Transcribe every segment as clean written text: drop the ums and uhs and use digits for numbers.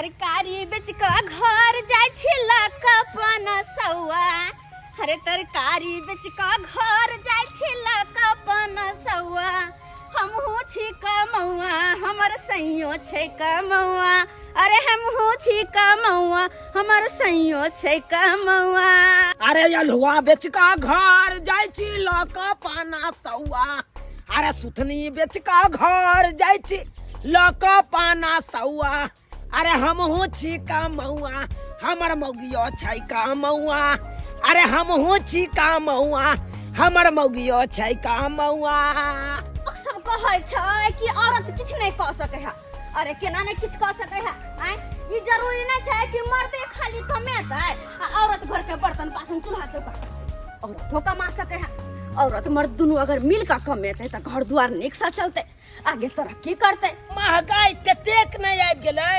तरकारी बेच कऽ घर जाइ छी लऽ कऽ पनसौआ। अरे तरकारी बेच कऽ घर जाइ छी लऽ कऽ पनसौआ। हमहूँ छी कमौआ, हमर सैयो छै कमौआ। अरे हमहूँ छी कमौआ, हमर सैयो छै कमौआ। अरे अल्हुआ बेच कऽ घर जाइ छी लऽ कऽ पनसौआ। अरे सुथनी बेच कऽ घर जाइ छी लऽ कऽ पाना सौआ। अरे हमहूँ छी कमौआ, हमर मौगियो छै कमौआ। अरे हमहूँ छी कमौआ, हमर मौगियो छै कमौआ। लोक सब कहै छै कि औरत किछु नहि कऽ सकै है। अरे केना नहि किछु कऽ सकै है? आँय, ई जरूरी नहि छै कि मर्दे खाली कमेतै आ औरत घर के बर्तन बासन चूल्हा चौका। औरतो कमा सकै है। औरत मर्द दुनू अगर मिल कऽ कमेतै तऽ घर दुआर नीकसँ चलतै, आगे तरक्की करतै। महगाई ततेक नहि आबि गेलै,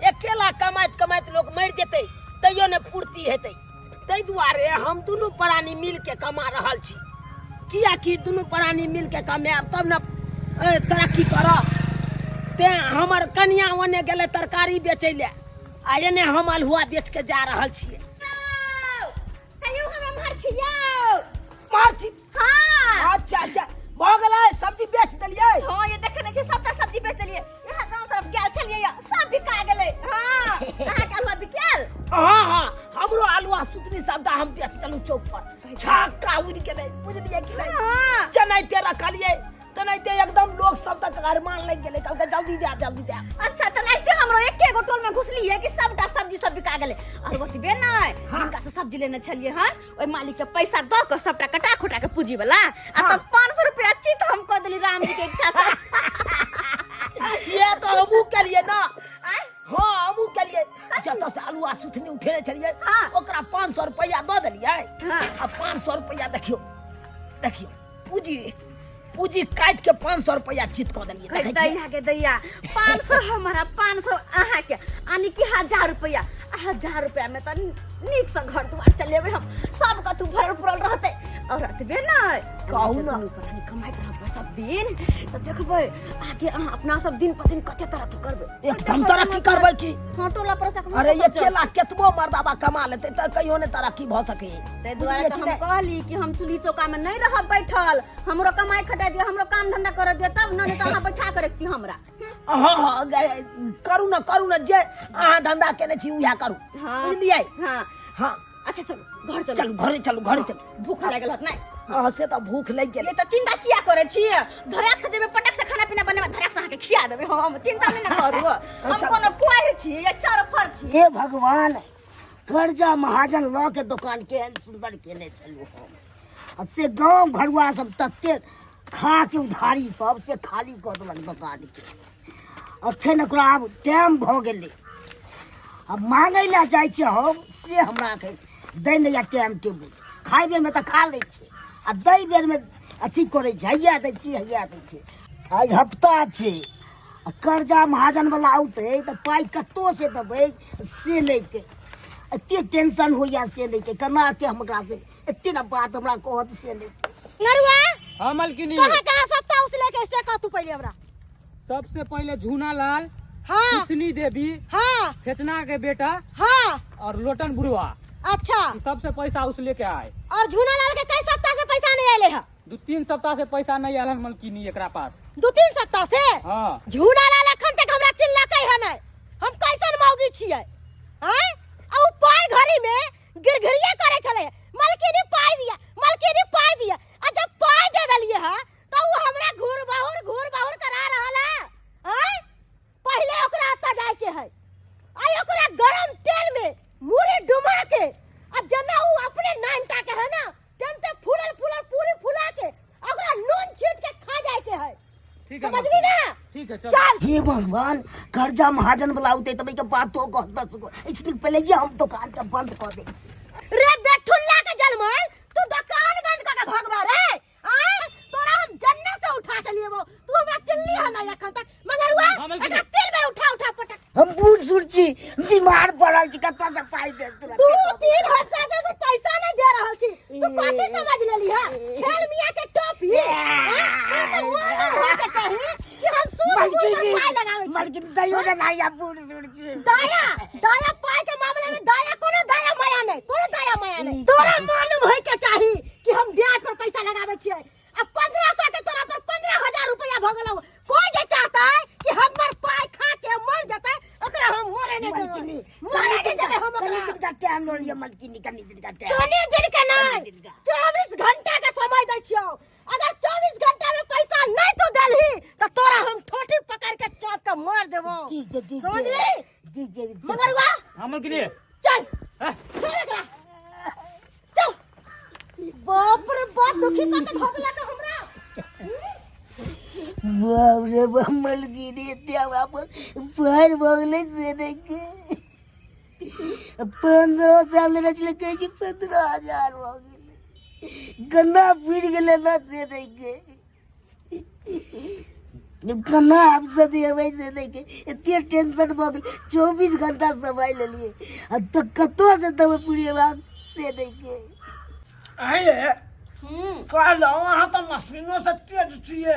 अकेला कमाइत कमाइत लोक मरि जेतै तैयो नहि पूर्ति हेतै। ताहि दुआरे हम दुनू प्राणी मिलके कमा रहल छी, कियाकि दुनू प्राणी मिलके कमायब तब ने तरक्की करब। तें हमर कनिया ओने गेलै तरकारी बेचै लए आ एने हम अल्हुआ बेच के जा रहल छियै। कहियो हम एम्हर छी यौ। एम्हर छी? हाँ। अच्छा अच्छा, भऽ गेलै, सब्जी बेच देलियै? हाँ, ये देखे नहीं छी, सबटा सब्जी बेच देलियै। यहाँ गाँव तरफ गेल छलियै या, सब बिका गेलै। हाँ, अहाँके अल्हुआ बिकायल? हाँ हाँ, हमरो अल्हुआ सुतनी सबटा हम बेच देलहुँ चौक पर, छक्का उड़ि गेलै, बुझलियै कि नहि? हाँ। जेनाहिते रखलियै तेनाहिते एकदम लोक सब तक अरमान लागि गेलै, कहलकै जल्दी दे जल्दी दे। अच्छा, तेनाहिते हमरो एके गो टोल में घुसलियै कि सबटा सब्जी सब बिका गेलै। और ओतबे नहि, हाँ। जिनका से सब्जी लेने छलियै हन ओहि मालिक के पैसा दऽ कऽ सबटा कटा खोटा के पूंजी वाला आ हाँ। तब 500 रुपया चित हम कऽ देली राम जी के इच्छा से। ये तो हमहूँ केलियै ना। आँय? हाँ, हमहूँ केलियै। जतऽ से आलू आ सुथनी उठेने छलियै, हाँ। ओकरा 500 रुपया दऽ देलियै। हाँ। आ 500 रुपया देखियौ, देखियौ पूंजी, पूंजी काटि के 500 रुपया चित कऽ देलियै। कहै देखै छियै? दैया के दैया, 500 हमारा, 500 अहाँ के, यानी कि 1000 रुपया। आ 1000 रुपया में तऽ नीक से घर दुआर चलेबै हम, सब कतौ भरल पुरल रहतै। और एतबे नहि, कहू ना। दुनू प्राणी कमाइत रहबै सब दिन तऽ देखबै आगे अहाँ अपना सब दिन पर दिन कते तरक्की करबै। एकदम तरक्की करबै की? हाँ, टोला पड़ोसा के अरे लोक सब अकेला केतबो मर्दाबा कमा लेतै तऽ कहियो नहि तरक्की भऽ सकैए। ताहि दुआरे तऽ हम कहली कि हम चूल्ही चौका में नहीं रहब बैठल, हमरो कमाई खटाई दियौ, हमरो काम धंधा करऽ दियौ, तब न, नहीं तऽ अहाँ बैठा के रखती हमरा। हाँ हाँ, करू ना, करू ना, जे अहाँ धंधा केने छी उएह करू। हाँ। बुझलियै? हाँ। हाँ। अच्छा चलू घर चलू। चलू घरे चलू, घरे चलू। भूख लागल होत नहीं? हाँ, से तऽ भूख लागि गेलै। तऽ चिंता किया करै छी? धराक से जेबै, पटक से खाना पीना बनेबै, धराक से अहाँके खिया देबै हम, चिंता नहि ने करू। हम कोनो कुआरि छी या चरफर छी? हे भगवान, कर्जा महाजन लऽ के दोकान केहन सुन्दर केने छलहुँ हम, आ से गाँव घरुआ सब ततेक खा के उधारी सब से खाली कऽ देलक दोकानके। अखन ओकरा आब टाइम भऽ गेलै, आब मांगै लए जाइ छियै हम, से हमरा अखन दै नहि यऽ टाइम टेबुल। खाइ बेरमे तऽ खा लै छै आ दै बेरमे अथी करै छै, हैया दै छी हैया दै छी। आइ हफ्ता छै आ कर्जा महाजनवला औतै तऽ पाइ कतहुसँ देबै से लैके एते टेंशन होइए, से लैके केना के हम ओकरासँ एते ने बात हमरा कहत से नहि। नरुआ। हाँ मलकिनी। कहाँ कहाँ सब चाउस लेके से कह तू पहले हमरा। सबसे पहले झूना लाल, हाँ। सुथनी देवी, हाँ। फेचना के बेटा, हाँ। और लोटन बुढ़वा। अच्छा। ई सबसे पैसा उस लेके आए। और झूना लाल के कई सप्ताह से पैसा नहीं आये है? 2-3 सप्ताह से पैसा नहीं आयल हन मलकिनी एकरा पास। 2-3 सप्ताह से? हाँ। झूना लाल अखन तक हमरा चिल्लकै है नहीं, हम कैसन मौगी छियै? आँय? आ उ पाई घड़ी में गिरगिरिया करे छले, मलकिनी पाई दिया, मलकिनी पाई दिया, आ जब पाई दे देलिए है तो उ हमरा घूर बहुर घूर बहुर करा रहल है। आँय? पहले ओकरा ओतऽ जाय के है, आइ ओकरा गरम तेल में मुरी डुबा के, आ जेना उ अपने नानटा के है ना तेनते फूलल फूलल पूरी फुला के ओकरा नून छीट के खा जाय के है। ठीक है, समझली ना? ठीक है, चल। चल। हे भगवान, कर्जा महाजन वाला औतै तऽ के बातो कह 10 गो। इसलिए पहले ये हम दुकान के बंद कऽ दै छी। रे बेठुल्ला के जलमल, तू दुकान बंद कऽ के भगवा रे। आय तोरा हम जन्नत से उठा के लिएबो, तू हमरा चिल्ली है ना एखन तक, मगर हुआ हाँ, मलकिनी। एकरा तेल में उठा उठा पटक। हम बूढ़ सूढ़ छी, बीमार पड़ल छी, कतऽ से पाइ देब तोरा? 2-3 हफ्ता से तू पैसा नहीं दे रहल छी, तू कथी समझ लेली है? खेल मियां के टोपी। आँय? तोरा तऽ मालूम होय के चाही कि हम सूद मलकिनी, बूढ़ पर पाइ लगाबै छी। मलकिनी, दैयो ने नहीं, हम बूढ़ सूढ़ छी। दया? दया पाई के मामले में दया, कोनो दया माया नहीं, कोनो दया माया नहीं। तोरा मालूम होय के चाही कि हम ब्याज पर पैसा लगावे छियै। आ 1500 के तोरा पर 15,000 रुपया भ गेलौ। कोई जे चाहता है कि हमर पाई खा के मर जतै, ओकरा हम मरे नहीं देबै, मलकिनी, मरे नहीं देबै हम कनी ओकरा। दिन का टाइम लऽ लिअ मलकिनी, कनी दिन का टाइम। कनी दिन के नहीं, कनी दिन का। 24 घंटा के समय दै छियौ। अगर 24 घंटा में पैसा नहीं तू देलही तो तोरा हम ठोठी पकड़ के चाप के मार देबो। जी जी जी। समझली? जी जी। मगरुआ। हाँ मलकिनी। चल। हाँ। छोड़ एकरा, चल। बाप रे बाप, दुखी कर के धो देलक हमरा। बाप रे बाप, मलकिनी एते हमरा पर पैर भऽ गेलै से नहि के 15 साल लेने छलै, कहै छै 15,000 भऽ गेलै। गन्ना फुटि गेलै ने से नहि के केना आब सधेबै से नहि के एते टेंशन भऽ गेलै। 24 घंटा समय लेलियै आ तऽ कतऽसँ देबै पुरेबाक से नहि के। अहे, कहलहुँ अहाँ तऽ मशीनो से तेज छियै।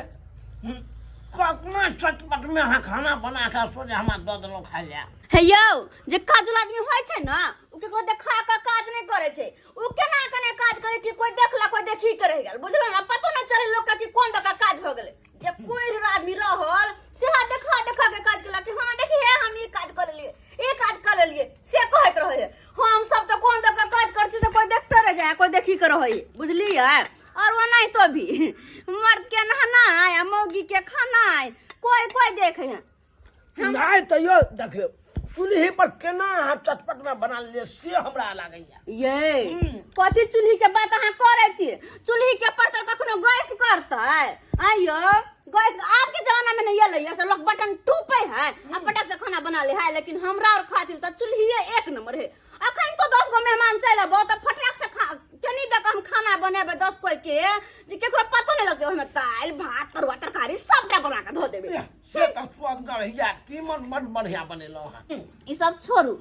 कतना चटपट में अहाँ खाना बना कऽ सोझे हमरा दऽ देलहुँ खाइ लए। हे यौ, जे काजुल आदमी होइ छै ने, ओ केकरो देखा कऽ काज नहि करै छै। ओ केना केना काज करे कि कोई देखला, कोई देखी के रहि गेल, बुझलो ने? पतो नहि चले लोक के कि कोन दका काज भऽ गेलै। जे कोई आदमी रहल सेहा देखा देखा के काज केलक कि हाँ देखिए, हम ई काज कऽ लेलियै, ई काज कऽ लेलियै, से कहैत रहै है। हम सब तऽ कोन दका काज करै छी तऽ कोई देखते रह जाए, कोई देखी के रहै, बुझलियै? और ओनाहितो भी मर्द के नहनाय आ मौगी के खानाय कोई कोई देखे है। नहि, तैयो देखियौ, चूल्ही पर केना अहाँ चटपट में बना लेलियै से हमरा लागैया। ये कथी चूल्ही के बात अहाँ करै छी? चूल्ही के पर तऽ कखनो गैस करतै? आइयो गैस आब के जमाना में नहीं एलै से लोग बटन टूपे है आ पटक से खाना बना ले है, लेकिन हमरा और खातिर तऽ चूल्हिए एक नंबर है। अखन तो 10 गो मेहमान चलि अबो तऽ फटक से खा केनी दऽ कऽ हम खाना बनेबै 10 कोई के, जे केकरो पतो नहि लगतै। ओहिमे दालि, भात, तरुआ, तरकारी सबटा बना कऽ धो देबै। से तऽ स्वादगर हैया, तीमन बड बढ़िया बनेलहुँ हँ। ई सब छोड़ू,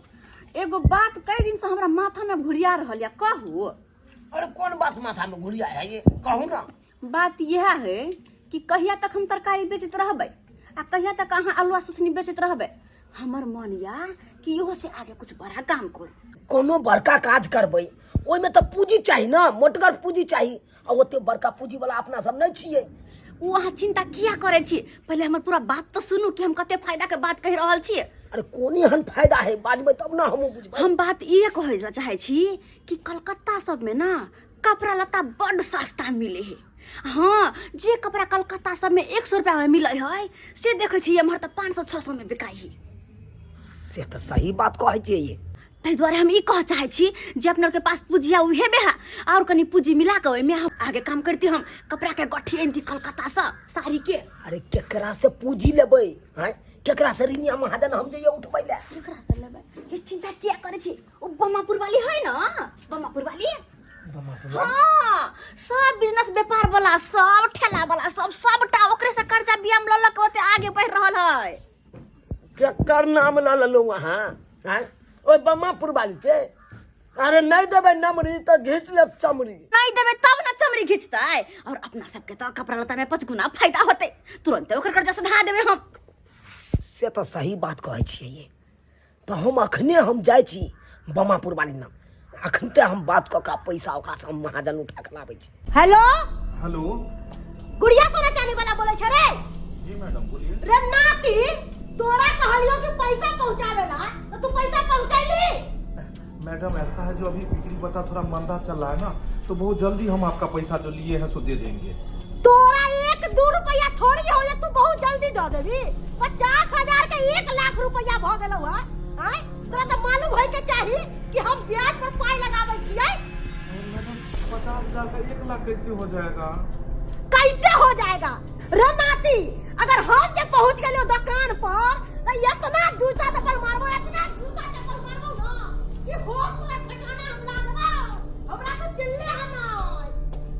एगो बात कई दिन से हमरा माथा में घुरिया रहल या, कहू? अरे, कोन बात माथा में घुरिया है ये, कहू ना। बात यह है कि कहिया तक हम तरकारी बेचैत रहबै आ कहिया तक अहाँ अलुआ सुथनी बेचैत रहबै? हमर मन या कि इहो से आगे कुछ बड़ा काम करू। कोनो बड़का काज करबै, ओहिमे तऽ पूँजी चाही ने, मोटगर पूँजी चाही, आ ओते बड़का पूँजी वाला अपना सब नहि छियै। ओ अहाँ चिंता किया करै छी? पहिले हमर पूरा बात तऽ सुनू कि हम कते फायदा के बात कहि रहल छियै। अरे, कोन एहन फायदा है, बाजबै तब ने हमहूँ बुझबै। हम बात इहे कहै लए चाहै छी कि कलकत्ता सबमे ना कपड़ा लत्ता बड्ड सस्ता मिले है। हाँ, जे कपड़ा कलकत्ता सबमे 100 रुपया में मिले है, से देखै छी एम्हर तऽ 500 600 में बिकाइ है। से तऽ सही बात कहै छियै ये। ताहि दुआरे हम ई कह चाहै छी जे अपना के पास पूंजी आ उहे है और कनी पूंजी मिला के ओहिमे हम आगे काम करती, हम कपड़ा के गट्ठी आनती कलकत्ता से, साड़ी के। अरे, केकरा से पूंजी लेबै हैं? केकरा से ऋणिया महाजन हम जइए उठबै ले? केकरा से लेबै, ये चिंता किया करै छी? ओ बमापुर वाली है ना, बमापुर वाली। हाँ, सब बिजनेस व्यापार वाला सब, ठेला वाला सब, सबटा ओकरे से कर्जा बियाम लऽ लऽ के ओते आगे बढ़ रहल है। केकर नाम लऽ लेलहुँ अहाँ हैं? ओहि बमापुर वाली के? अरे, नहि देबै नमरी तऽ घीच लेत चमड़ी। नहीं देबै तब ना चमड़ी घिचतै। और अपना सबके तो कपड़ा लत्ता में 5 गुना फायदा होतै, तुरंते ओकर कर्जा सुधा देबै हम। से तऽ सही बात कहै छियै ये। तऽ हम अखने हम जाइ छी बमापुर वाली नाम, अखनते हम बात कऽ कऽ पैसा ओकरासँ हम महाजन उठा कऽ लाबै छी। हेलो। हेलो। गुड़िया सोना चांदी वाला बोले छे रे? जी मैडम, बोलिए। रे नाती, तोरा कहलियो कि पैसा पहुंचावेला तो तू पैसा पहुंचैली? मैडम, ऐसा है जो अभी बिक्री बटा थोड़ा मंदा चल रहा है ना, तो बहुत जल्दी हम आपका पैसा जो लिए हैं सो दे देंगे। तोरा 1-2 रुपया थोड़ी हो तू बहुत जल्दी दे देबी। 50,000 के 1 लाख रुपया भ गेलौ है। आय, तोरा तो मालूम होय के चाही कि हम ब्याज पर पाई लगाबै छियै। अरे मैडम, 50,000 का 1 लाख कैसे हो जाएगा? कैसे हो जाएगा रे नाती? अगर हम जे पहुंच गेलियो दुकान पर तो इतना जूता चप्पल मारबो, इतना जूता चप्पल मारबो ना कि होश तोरा ठिकाना हम ला देबो। हमरा तो चिल्ले है ना,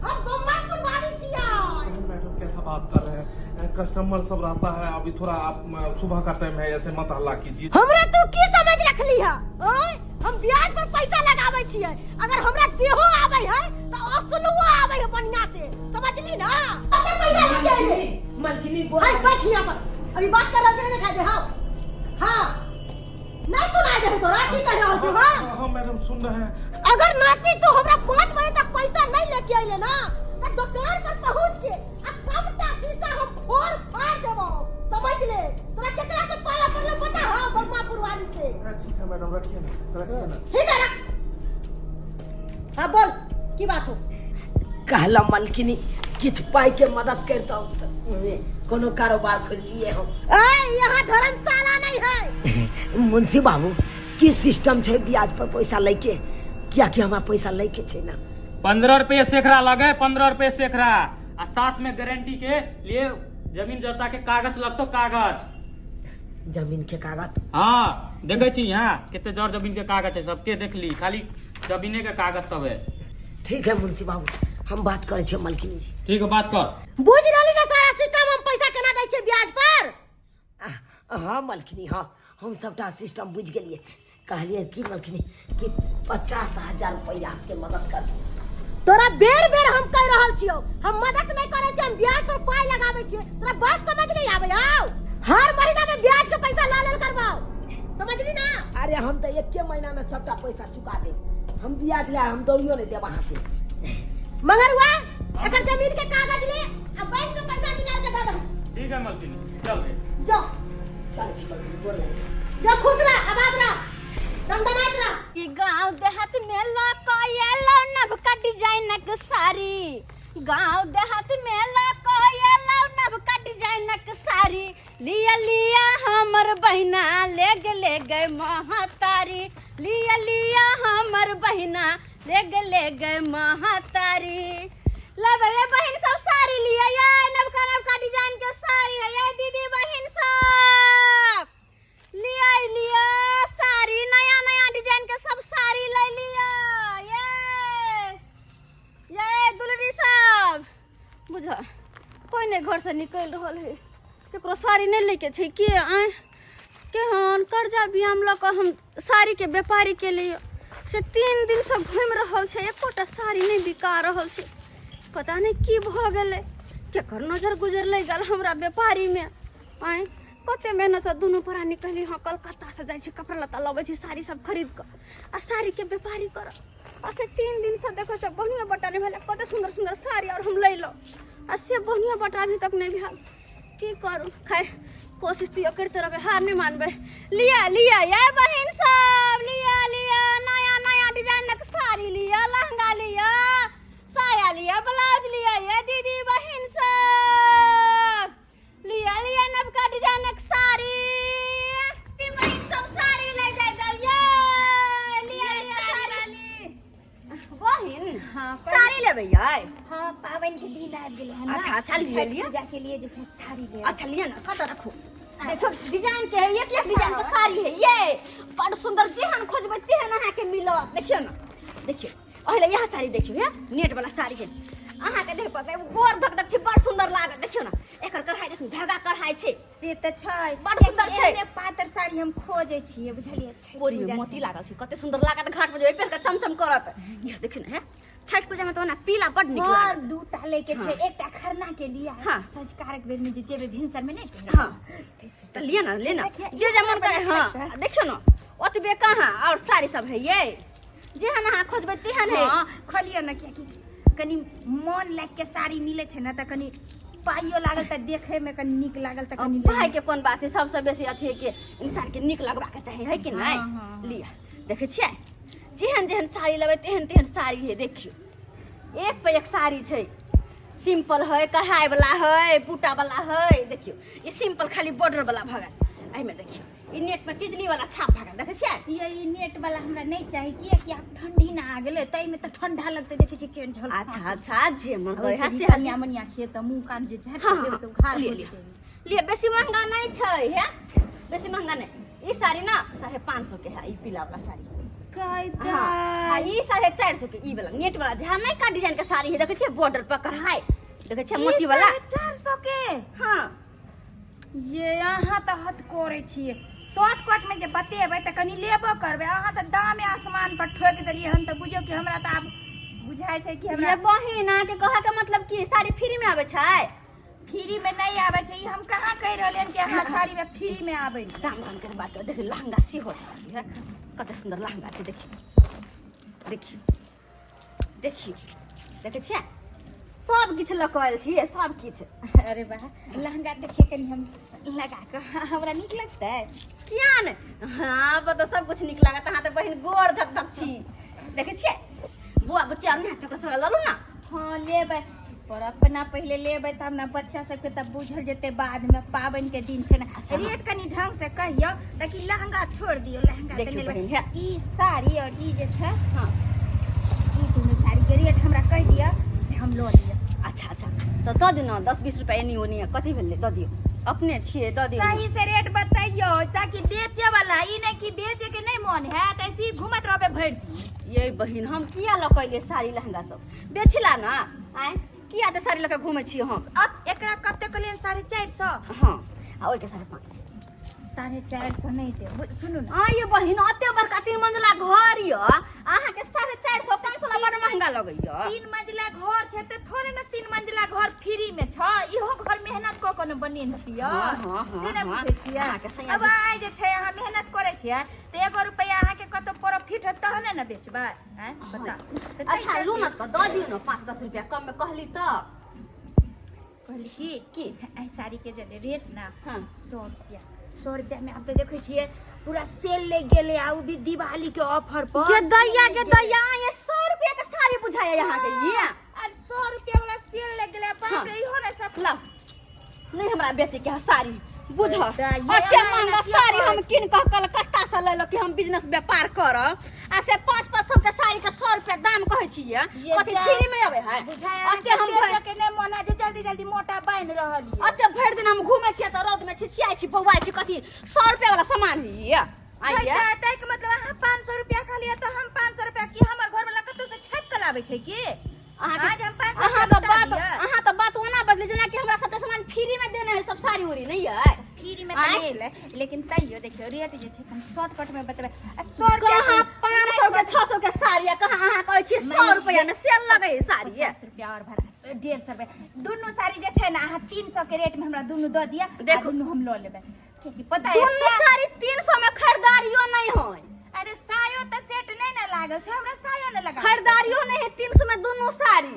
हम बम्मापुर वाली छियै। अरे मैडम, कैसा बात कर रहे हैं? कस्टमर सब रहता है, अभी थोड़ा आप सुबह का टाइम है, ऐसे मत हल्ला कीजिए। हमरा तू की समझ रखली है? ओए, हम ब्याज पर पैसा लगाबै छियै। अगर हमरा देहो आबै है तो असलुओ आबै है बढ़िया से, समझली ना? कते पैसा लेके अइले? मलकिनी। हाय, बैठ यहाँ पर। अभी बात कर रहल छै, नहीं दिखाई दे? हाँ हाँ, नहीं सुनाई दे? छै तोरा की कह रहल छौ हां हाँ हाँ मैडम सुन रहे हैं। अगर नाती तो हमरा 5 बजे तक पैसा नहीं लेके अइले ना त दुकान पर पहुंच के आ सबटा शीशा हम फोड़ फाड़ देबो, समझ ले। तोरा केकरा से पाला पड़लो पता है? ब्रह्मापुर वाली से। हाँ, ठीक है मैडम, रखिए ना, रखिए ना। ठीक है, रख। हाँ बोल, की बात हो? कहला मलकिनी किछु पाइके मदद करितहुँ तऽ कोनो कारोबार खोलतियै हम। ए, यहाँ धर्मशाला नहीं है। मुंशी बाबू, की सिस्टम छै ब्याज पर पैसा लैके? कियाकि हमरा पैसा लैके छै ना। 15 रुपये सेकड़ा लगे, 15 रुपये सेकड़ा, आ साथ में गारंटी के लिए जमीन जता के कागज लगतो, कागज। जमीन के कागज? हाँ, देखे छी यहाँ कते जर जमीन के कागज है, सबके देख ली, खाली जमीने के कागज सब है। ठीक है मुंशी बाबू, हम बात करै छियै मलकिनी जी। ठीक है, बात कर। बुझ रहली ना सारा सिस्टम, हम पैसा केना दै छियै ब्याज पर? हाँ मलकिनी, हाँ, हम सबटा सिस्टम बुझि गेलियै। कहलियै की मलकिनी कि 50,000 रुपैआ के मदद कर। तोरा बेर बेर हम कह रहल छियौ, हम मदद नहीं करै छियै, हम ब्याज पर पाई लगाबै छियै। तोरा बात समझ नहीं आबै? आउ हर महीना में ब्याज के पैसा ला लेल करबाओ, समझली ना? अरे हम तऽ एके महीना में सबटा पैसा चुका देब। हम ब्याज ले हम दौड़ियो नहीं देब अहाँके। मगर हुआ एकर जमीन के कागज ले आ बैंक से पैसा निकाल के दे दही। ठीक है मलकिनी, चल रे। जो। चल छी मलकिनी, गोर लगै छी। जो, खुश रह, आबाद रह, दमदनाइत रह। ई गांव देहात में लकएलो नवका डिजाइनक साड़ी, गांव देहात में लकएलो नवका डिजाइनक साड़ी, लिया लिया हमर बहिना ले गेले गए महतारी, लिया लिया हमर बहिना ले गेले गए महतारी। लबे रे बहिन सब साड़ी लिया, ये नवका नवका डिजाइन के साड़ी है, ये दीदी बहिन सब लिया लिया साड़ी, नया नया डिजाइन के सब साड़ी ले लिया। ये दुलरी सब बुझ कोई नहीं घर से निकल रहल है, केकरो साड़ी नहीं लेके छै के आय केहन कर्जा बियाम लऽ कऽ हम साड़ी के व्यापारी के लिए से 3 दिन से घूमि रहल छै, एकोटा साड़ी नहीं बिका रहल छै। पता नहीं की भऽ गेलै, केकर नजर गुजरलै गेल हमरा व्यापारी में। आय कते मेहनत से दुनू प्राणी कहली हाँ कलकत्ता से जाइ छी, कपड़ा लत्ता लबै छी, साड़ी सब खरीद कऽ आ साड़ी के व्यापारी करब। आ से 3 दिन से देखै छै बढ़िआँ बटा नहि भेलै, कते सुन्दर सुन्दर साड़ी और हम लैलहुँ आ से बढ़िआँ बटा अभी तक नहि भेल, की करू? खैर कोशिश तो करते रहबै, हार नहीं मानबै। लिया लिया ये बहिन सब, लिया लिया नया नया डिजाइनक साड़ी लिया, लहंगा लिया, साया लिया, ब्लाउज लिया, ये दीदी बहिन सब लिया लिया नवका डिजाइनक साड़ी, दीदी बहिन सब साड़ी ले जाय जाओ, ये लिया लिया साड़ी। बहिन हाँ, साड़ी लेबै यै? हाँ, पाबनि के दिन आबि गेलै हन ना। अच्छा, अच्छा, लिअ, छठि लिअ। पूजा के लिए जे छै साड़ी लेबै। अच्छा लिअ ना, कतऽ रखू? देखो डिजाइन के है, एक एक डिजाइन पर साड़ी है, ये बड़ सुंदर, जेहन खोजबै तेहन अहाँके मिलत। देखियौ ना, देखियौ पहिले इएह साड़ी देखियौ, हे नेट वाला साड़ी है, अहाँके देख पड़तै गोर धक धक छै, बड़ सुंदर लागत। देखियौ ना एकर कढ़ाई देखियौ, धागा कढ़ाई छै। से तऽ छै, बड़ सुंदर छै। एहने पातर साड़ी हम खोजै छियै, बुझलियै? छठि बोरी में पूजा मोती छै। लागल छै, कते सुंदर लागत, घाट पर जेबै पहिर के चमचम करत। यह देखियौ ना, हे छठि पूजा में तऽ ओना पीला बड़ नीक हाँ, लागत। दूटा लैके छै, एकटा खरना के लिए, हाँ। संस्कारक बेर में जे जेबै भिनसर में नहि पहिरब। हाँ तऽ लिअ ना, ले ना, देखियौ, जे जे मन करे। हाँ बढ़िआँ। देखियौ ना ओतबे कहाँ और साड़ी सब है, ये जेहन अहाँ खोजबै तेहन है। हाँ, खोलियौ ने, कियाकि कनि मन लागि के साड़ी मिलै छै ने तऽ कनि पाइयो लागल तऽ देखै में कनि नीक लागल तऽ कनि पाइ के कोन बात है, सबसे बेसी अथी है कि इंसान के नीक लगबाक चाही, है कि नहीं? हाँ, हाँ। लिअ देखै छियै जेहन जेहन साड़ी लेबै तेहन तेहन साड़ी है। देखियौ एक पे एक साड़ी छै, सिंपल है, कढ़ाई वाला है, बूटा वाला है। देखियौ ई सिंपल खाली बॉर्डर वाला भऽ गेल, एहिमे देखियौ ई नेट में तितली वाला छाप भऽ गेल, देखै छियै? ये ई नेट वाला हमरा नहीं चाही, कियाकि आब ठंडी ना आ गेलै ताहिमे तऽ ठंडा लगतै, देखै छियै केहन झल। अच्छा अच्छा, जे मन ओइसे करे भी से कनिया मनिया छियै तऽ मुँह कान जे झाड़ि हाँ, के जेबै हाँ, तऽ उघार लिअ, हो लिअ। जेतै। लिअ बेसी महंगा नहीं छै, हे बेसी महंगा नहीं। ई साड़ी ना 550 के है, ई पीला वाला साड़ी। हाँ, आ ई 450 के, ई वाला नेट वाला जहाँ नयका डिजाइन के साड़ी है, देखै छियै बॉर्डर पर कढ़ाई, देखै छियै मोती वाला। 450 के? हाँ। ये अहाँ तऽ हद करै छियै, शॉर्टकट में जे बतेबै तऽ कनि लेबो करबै, अहाँ तऽ दामे आसमान पर ठोकि देलियै हन, तऽ बुझियौ कि हमरा तऽ आब बुझाइ छै कि हमरा ये बहिन अहाँके कहऽ के मतलब की साड़ी फ्री में आबै छै? फ्री में नहीं आबै छै, ई हम कहाँ कहि रहलियै हन कि अहाँ साड़ी में फ्री में आबै छै। दाम कम के बात कर, देख लहंगा सेहो छै, कते सुन्दर लहंगा छै, देखियौ देखियौ देखियौ, देखै छियै? सब किछु लऽ कऽ आयल छियै, सब किछु। अरे वाह, लहंगा देखिए कनि हम लगा कऽ, हमरा नीक लगतै? किया ने, हाँ पर तऽ सब किछु नीक लागत। अहाँ तऽ बहिन गोर धक धक छी। देखै छियै बौआ बुच्ची आर नहि हेतै, ओकरा सब लऽ लू ने। हँ लेबै, पर अपना पहिले लेबै तब ने, बच्चा सबके तब बुझल जेतै बादमे। पाबनिके दिन छै ने। अच्छा। रेट कनि ढंग से कहियौ, ताकि लहंगा छोड़ दियौ, लहंगा तऽ देखियौ नहि लेबै। बहिन, हे। ई साड़ी और ई जे छै, हाँ, ई दुनू साड़ीके रेट हमरा कहि दिअ जे हम लऽ लिअ। अच्छा अच्छा, तऽ दऽ दियौ ने 10-20 रुपआ एनी ओनी, कथी भेलै, दऽ दियौ, अपने छियै, दऽ दियौ। सही से रेट बतैयौ ताकि बेचे वाला ई नहि कि बेचे के नहि मन है तऽ ऐसे ही घूमत रहबै भरि दिन। ये बहिन, हम किया लऽ कऽ एलियै साड़ी लहंगा सब बेचिला ने? आँय, किया तऽ साड़ी लऽ कऽ घूमै छियै हम? अब एकरा कते के लेल? 450? हाँ, आ ओहिके 550। 450 नहि देब, सुनू ने। आ ये बहिन, अते बड़का 3 मंजिला घर यऽ, अहाँके 450 500 ला बड़ महंगा लगैया। 3 मंजिला घर छै तऽ थोड़े ने 3 मंजिला घर फ्री में छ, इहो घर मेहनत कऽ कऽ ने बनेने छियै। हाँ, हाँ, हाँ, से ने हाँ। बुझै छियै? अहाँके सैया अब आइ जे छै अहाँ मेहनत करै छियै तऽ एगो रुपैआ अहाँके कतौ प्रॉफिट होत तहने ने बेचबै, आँय बताउ तऽ। अच्छा तै लू ने तऽ दऽ दियौ ने 5-10 रुपया कम में, कहली तऽ। कहली की की? एहि साड़ी के जे रेट ना, हाँ। 100 रुपया, 100 रुपया में। आब तऽ देखै छियै पूरा सेल लागि गेलै, आ उ भी दिवाली के ऑफर पर गे सेल दैया, लागि गे गेलै। दैया, ये 100 रुपया के साड़ी बुझाया यहाँ के ये? आर 100 रुपया वाला सेल लागि गेलै, बाप हाँ। रे, इहो ने सब। लाउ, नहीं हमरा बेचे के है साड़ी, बुझ। दा, ये अते अहाँ महंगा एना किया साड़ी करै हम छी? कीन कऽ कलकत्ता से लेलहुँ कि हम बिजनेस व्यापार करब, आ से 500-500 के साड़ी के 100 रुपया दाम कहै छियै। ये कथी जा- फ्री में अबै है? बुझाय अते हम बेचे के नहि मन है जे जल्दी जल्दी मोटा बान्हि रहल ये। अते भरि दिन हम घूमै छियै तऽ रौद में छिछियाइ छी, बौआइ छी, कथी 100 रुपया वाला सामान है ये? आइए। ताहिके मतलब अहाँ 500 रुपया कहलियै तऽ हम 500 रुपया की हमर घर वाला कतौ से छापि कऽ लाबै छै की? अहाँके आज हम 500 अहाँ रुपया तऽ बात लुटा दिअ। अहाँ तऽ बात ओना बजली जेना कि हमरा सबटा सामान फ्री में देने है सब साड़ी उड़ी, नहीं है? फ्री में तऽ आँय? नहि एलै, लेकिन तैयो देखियौ रेट जे छै कनि शॉर्टकट में बतेबै आ 100 रुपया कहाँ 500 के 600 के साड़ी है, कहाँ अहाँ कहै छियै 100 रुपया में सेल लगै है साड़ी? 50 रुपया और भरा, 150 रुपया। दुनू साड़ी जे छै ने अहाँ 300 के रेट में हमरा दुनू दऽ दिअ। देखू। आ दुनू हम लऽ लेबै, कियाकि पता है दुनू साड़ी 300 में खरीदारियो नहीं होय। अरे सायो तऽ सेट नहि ने लागल छै, हमरा सायो नहि लगा। खरीदारियो नहीं है 300 में दुनू साड़ी।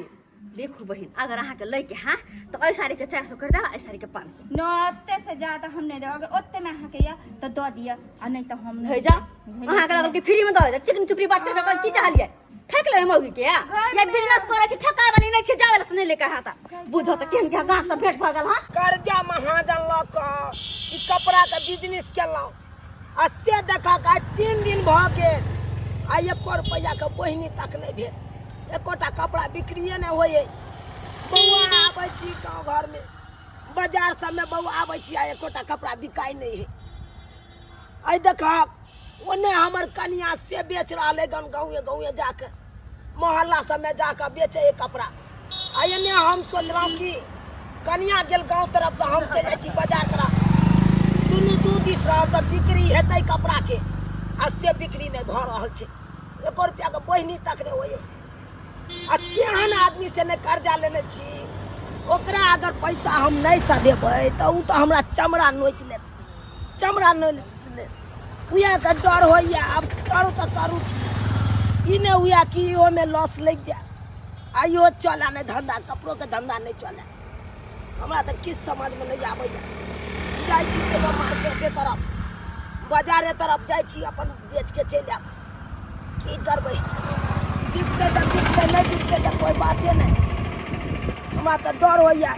देखू बहिन, अगर अहाँके लैके है तऽ एहि साड़ी के 400 कर देब, एहि साड़ी के 500। न, ओते से ज्यादा हम नहि देब। अगर ओते में अहाँके यऽ तऽ दऽ दिअ, आ नहि तऽ हम हे जा, अहाँके लागल कि फ्री में दऽ देत? चिकन चुपड़ी बात करके की चाहलियै? ठक लेबै मौगी के? या बिजनेस करै छी, ठकाय वाली नहि छी। जावे से नहि लेके हाथ, बुझो तऽ केहन केहन गाहक सब भेंट भऽ गेल। हँ, कर्जा महाजन लऽ कऽ ई कपड़ाके बिजनेस केलहुँ, आ से देखक आइ 3 दिन भऽ गेल आ एको रुपैआके बहिनी तक नहि भेल, एकोटा कपड़ा बिक्रिए नहि होइए। बौआ आबै छी गाँव घरमे, बाजार सबमे बौआ आबै छी, आ एकोटा कपड़ा बिकाइ नहि है। आइ देखक ओन्ने हमर कनिया से बेच रहल है गन, गाँवे गाँवे जाके मोहल्ला सबमे जाके बेचै है कपड़ा, आ एन्ने हम सोचलहुँ कि कनिया गेल गाँव तरफ तऽ हम चलि जाइ छी बाजार तरफ, दुनू दू दिस रहब तऽ बिक्री हेतै कपड़ाके, आ से बिक्री नहि भऽ रहल छै, एको रुपैआके बहिनी तक नहि होइए। आ केहन आदमी से नहि कर्जा लेने छी, ओकरा अगर पैसा हम नहि सधेबै तऽ ओ तऽ हमरा चमड़ा नोचि लेत, चमड़ा नोचि लेत, उएहके डर होइए। आब करू तऽ करू की? ई नहि हुए कि इहोमे लॉस लागि जाय आ इहो चलए नहि धन्धा, कपड़ोके धन्धा नहि चलए। हमरा तऽ किछु समझमे नहि आबैए। जाइ छी एगो मार्केटे तरफ, बाजारे तरफ जाइ छी, अपन बेचके चलि आयब। की करबै? बिकतै तऽ बिकतै, नहि बिकतै तऽ कोइ बाते नहि। हमरा तऽ डर होइए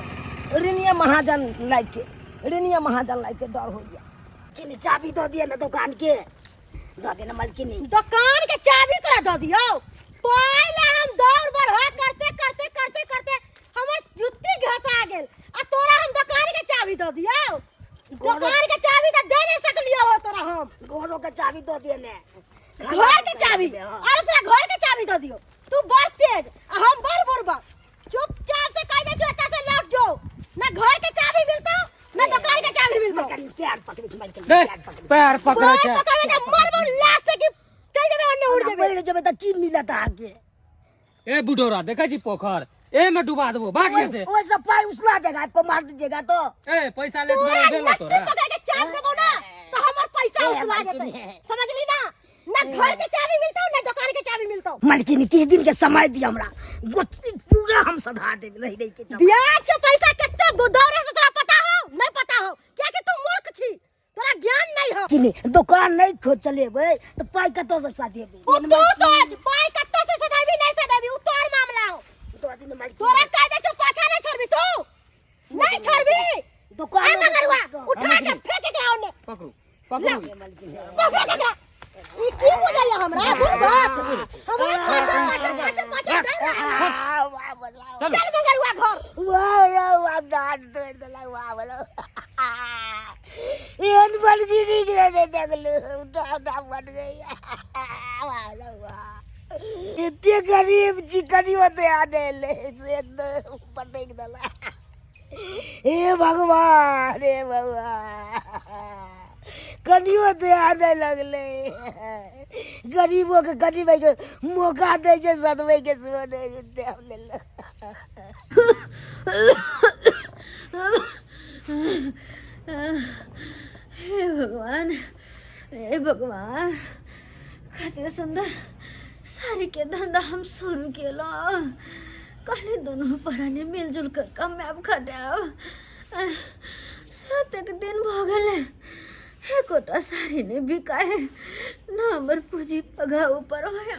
ऋणिये महाजन लागिके, ऋणिये महाजन लागिके डर होइए। किनी चाबी दऽ दिअ ने दोकानके, दऽ दे ने मलकिनी। दुकान के चाबी तोरा दऽ दियौ? पहिले हम दौड़ बढ़ा करते करते करते करते हमर जुत्ती घसा गेल, आ तोरा हम दुकान के चाबी दऽ दियौ? दुकान के चाबी तऽ दे नहीं सकलियौ हो तोरा हम। घरो के चाबी दऽ दिअ ने। घर के चाबी? अरे तोरा घर के चाबी दऽ दियौ? तू बड़ तेज आ हम बड़ बुड़बक। चुपचाप से कह दे छो, एतऽ से लौट जो, ना घर के चाबी मिलतो ना दुकान के चाबी मिलतो। मलकिनी पैर पकड़े छी, मलकिनी दे, पैर पकड़े। पैर पकड़ै छै। पकड़े के मरबो लाश से कि चल जेबे ओन्ने उड़ जेबे। मरि जेबै तऽ की मिलत अहाँके? ए बुढ़ौरा, देखै छी पोखर, ए में डुबा देबो, भाग यहाँ से। ओहि सब पाई उसला जाएगा, आपको मार दीजिएगा तो। ए पैसा ले तोरा गेलो नट्टी तोरा पकड़ के चाप देबो ना तो हमर पैसा ए, उसला मालकिनी। जेतै, समझली ना? ना ना घर के चाबी मिलतौ ना दुकान के चाबी मिलतौ। मालकिनी, किछु दिन के समय दिअ हमरा, गोटी पूरा हम सधा देब रहि रहि के जमा। ब्याज के पैसा कते दौड़े से तोरा पता हो? नहीं पता हो, कियाकि तू मूर्ख छी, तोरा ज्ञान नहीं हो। कि नहीं दुकान नहीं खो चलेबै तऽ पाइ कतऽ से सधेबै? उ तू सोच, पाइ कतऽ से सधेबी नहीं सधेबी उ तोर मामला हो। दऽ दिन मालकिनी। तोरा कह दे छौ, पाछा नहीं छोड़बी तू, नहीं छोड़बी। दुकान ए मगरुआ, उठा के फेंक एकरा ओने। पकड़ू पकड़ू। पकड़ एकरा। ई की बुझैया हमरा बुड़बक? हमरा पाछा पाछा पाछा पाछा दे रहल है। चलू। चल मगरुआ घर। वाह वाह वाह, दाँत तोड़ि देलक, वाह वाह। एहन बलगिरी के नहि देखलहुँ, उठा उठा बन गई। वाह वाह, एते गरीब छी, कनियो दया नहि एलै से पटकि देलक। हे भगवान, हे भगवान, कनियो दया नहि लगलै। गरीबोके कनि के मौका दै छै सदबैके, सेहो नहि टाइम लेलक। हे भगवान, हे भगवान, कते सुंदर साड़ी के धंधा हम शुरू केलहुँ। कहली दुनू प्राणी मिलजुल के कमायब खटायब। सातेक दिन भऽ गेलै, एकोटा साड़ी नहि बिकाय, न हमर पूँजी पघा ऊपर होय।